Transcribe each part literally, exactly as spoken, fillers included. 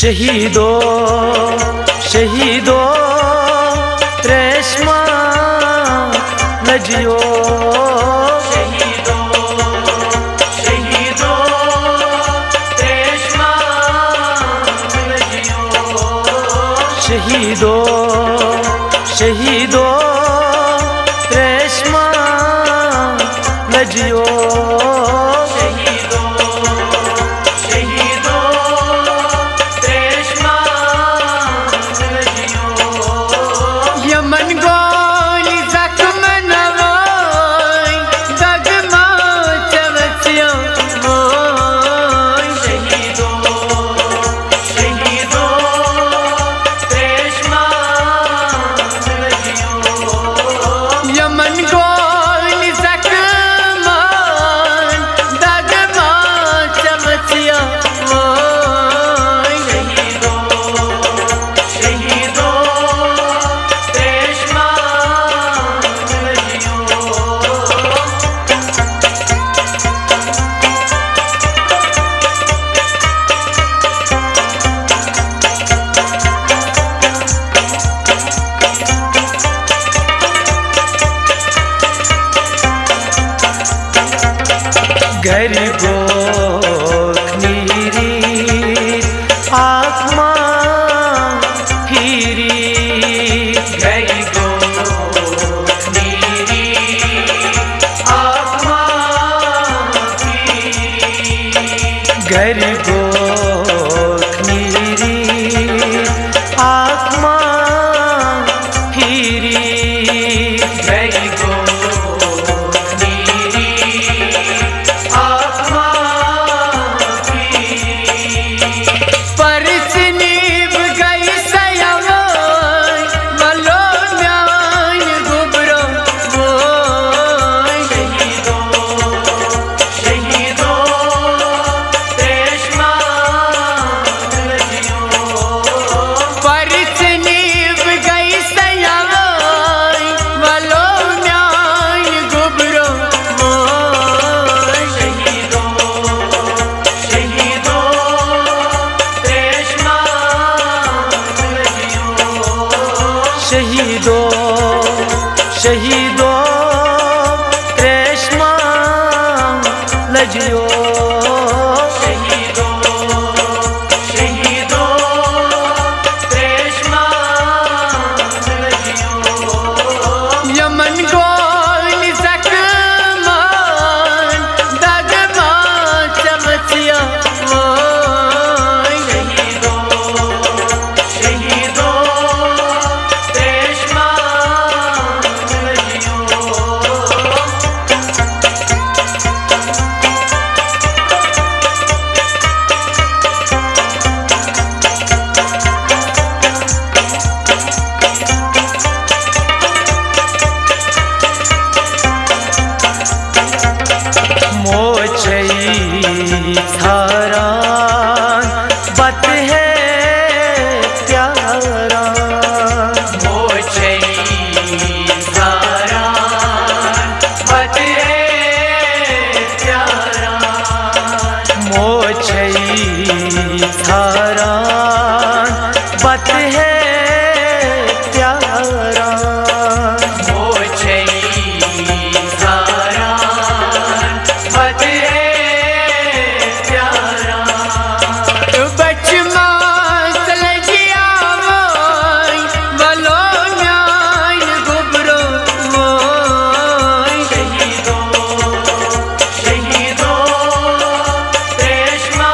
شہیدو، شہیدو، تریشما لجیو۔ شہیدو، شہیدو، تریشما لجیو۔ شہیدو، شہیدو، تریشما لجیو۔ شہیدو، شہیدو، تریشما لجیو۔ یمن گولی زخمن وٲے، دگ ما ژےٚ وژھیو وٲے۔ شہیدو، شہیدو، تریشما لجیو۔ یمن گولی زخمن دگ ما ژےٚ وژھیو وٲے۔ شہیدو، شہیدو، تریشما لجیو۔ گرِ گوکھ نیٖرِتھ اکھ ما پھیٖرِتھ۔ گرِ گوکھ نیٖرِتھ اکھ ما پھیٖرِتھ۔ گرِ گوکھ نیٖرِتھ اکھ ما پھیٖرِتھ۔ گرِ گوکھ نیٖرِتھ اکھ ما پھیٖرِتھ۔ پرژھنہِ بہٕ گٔیَس یَوٲے، وَلو میٛانہِ گوٚبرو وٲے۔ شہیدو، شہیدو، تریشما لجیو۔ پرژھنہِ بہٕ گٔیَس یَوٲے، وَلو میٛانہِ گوٚبرو وٲے۔ شہیدو، شہیدو، تریشما لجیو۔ شہیدو، شہیدو، تریشما لجیو۔ شہیدو، شہیدو، تریشما لجیو۔ یمن گولی زخمن دگ ما ژےٚ وژھیو وٲے۔ شہیدو، شہیدو، تریشما لجیو۔ موج چھے ژھاران، بتہٕ ہے پیاران۔ موج چھے ژھاران، بتہٕ ہے پیاران۔ موج چھے ژھاران، بتہٕ ہے پیاران۔ موج چھے ژھاران، بتہٕ ہے پیاران۔ بچہٕ ما ژٕ لجیاوے، وَلو میٛانہِ گوٚبرو وٲے۔ شہیدو، شہیدو، تریشما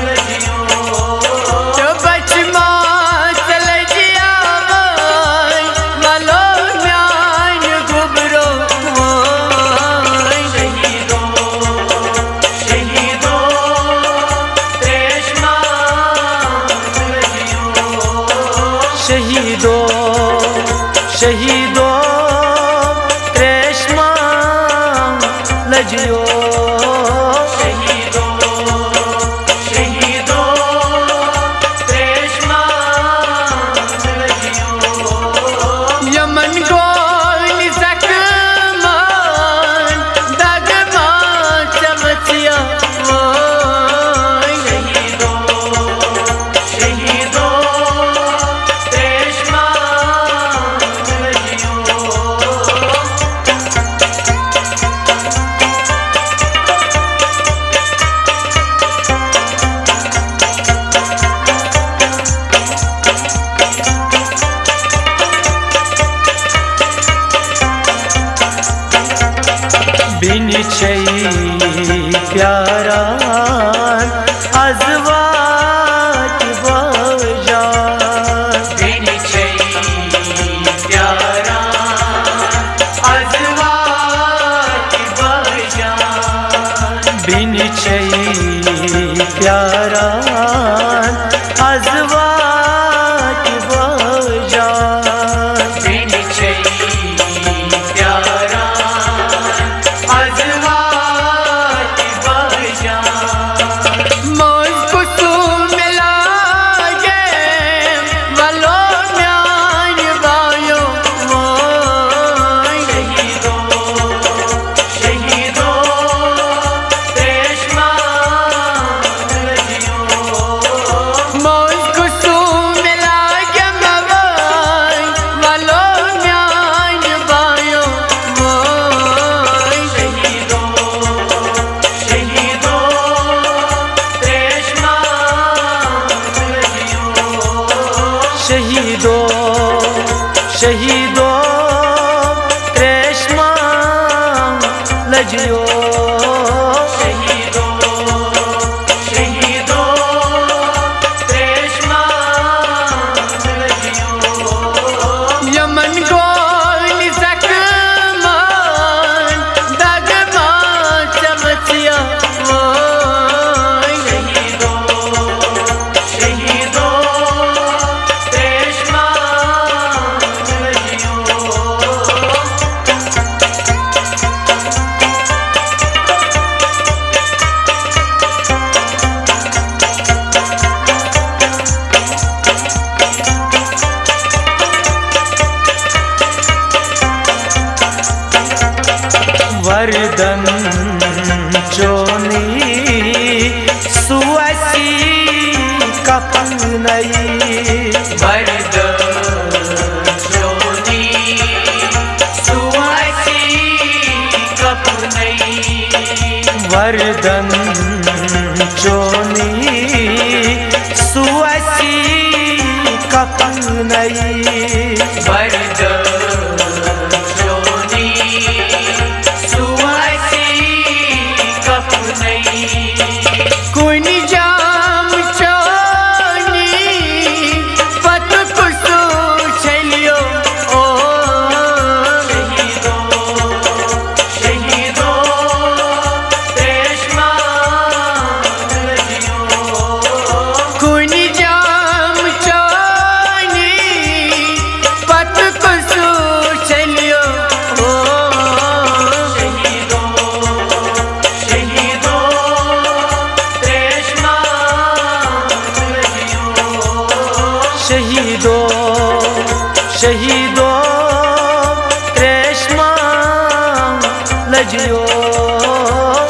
لجیو۔ تہٕ بچہٕ ما ژٕ لجیاوے، وَلو میٛانہِ گوٚبرو وٲے۔ شہیدو، شہیدو، تریشما لجیو۔ شہیدو، شہیدو، تریشما لجیو۔ شہیدو، شہیدو، تریشما لجیو۔ یمن گولی زخمن دگ ما ژےٚ وژھیو وٲے۔ شہیدو، بیٚنہِ چھے پیاران از واتہِ بٲجان۔ بیٚنہِ چھے پیاران از واتہِ بٲجان۔ بیٚنہِ چھے پیاران از واتہِ بٲجان۔ بیٚنہِ چھے پیاران از واتہِ بٲجان۔ موج کُسُم مِلاگے، وَلو میٛانہِ بایو موج۔ شہیدو، شہیدو، تریش مان لٔجیو۔ موج کُسُم مِلاگے، وَلو میٛانہِ بایو موج۔ شہیدو، شہیدو، تریش مان لٔجیو۔ شہیدو، شہیدو، تریش مان لٔجیو۔ شہیدو، شہیدو، تریش مان لٔجیو۔ یمن گولی زخمان دگ مان چمچیا وای۔ شہیدو، شہیدو، تریش مان لٔجیو۔ وردن چونی سوسی کپنئی۔ وردن چونی سوسی کپنئی۔ وردن چونی سوسی کپنئی۔ وردن چونی سوسی کپنئی۔ کُنہِ جام چونی پتہٕ کُسُم چھٔلِو او۔ شہیدو، شہیدو، تریش مان لٔجیو۔ کُنہِ جام چونی پتہٕ کُسُم چھٔلِو او۔ شہیدو، شہیدو، تریش مان لٔجیو۔ شہیدو، شہیدو، تریش مان لٔجیو۔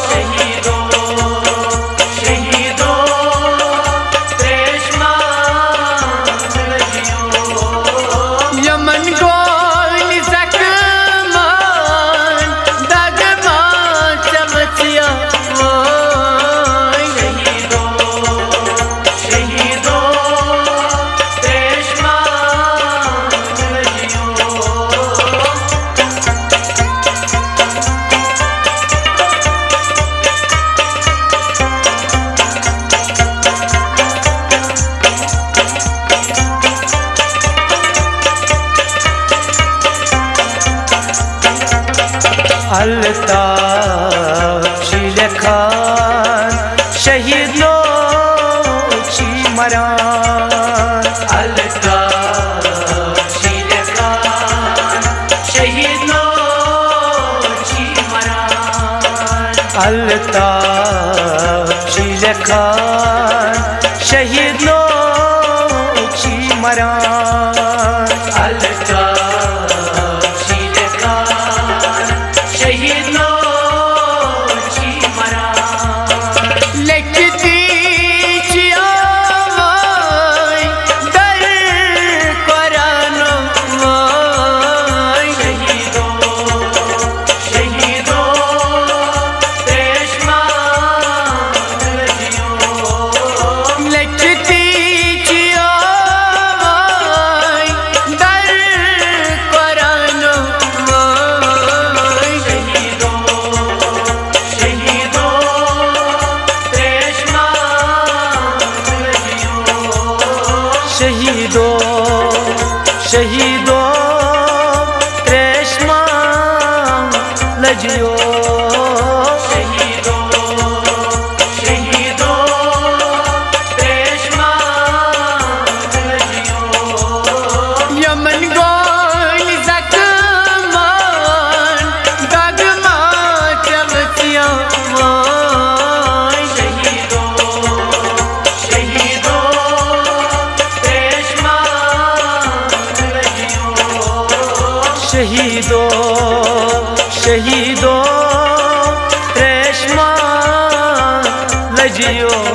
شہیدو، شہیدو، تریش مان لٔجیو۔ یمن گولی زخمان دگ مان چمچیا وای۔ شہیدو، شہیدو، تریش مان لٔجیو۔ الطاف چھ لیکھان، شہید لوگ چھ مران۔ الطاف چھ لیکھان، شہید لوگ چھ مران۔ الطاف چھ لیکھان، شہید لوگ چھ مران۔ الطاف چھ لیکھان، شہید لوگ چھ مران۔ لیکھتی چھ اوے در قرآن وای۔ شہیدو، شہیدو، تریش مان لٔجیو۔ لیکھتی چھ اوے شہیدو، تریشمان لجیو۔ شہیدو، شہیدو، تریشمان لجیو۔ یمن گولی زخمان دگ ما چل چیوان۔ شہیدو، شہیدو، تریشمان لجیو۔ شہیدو، شہیدو، تریشمان لجیو۔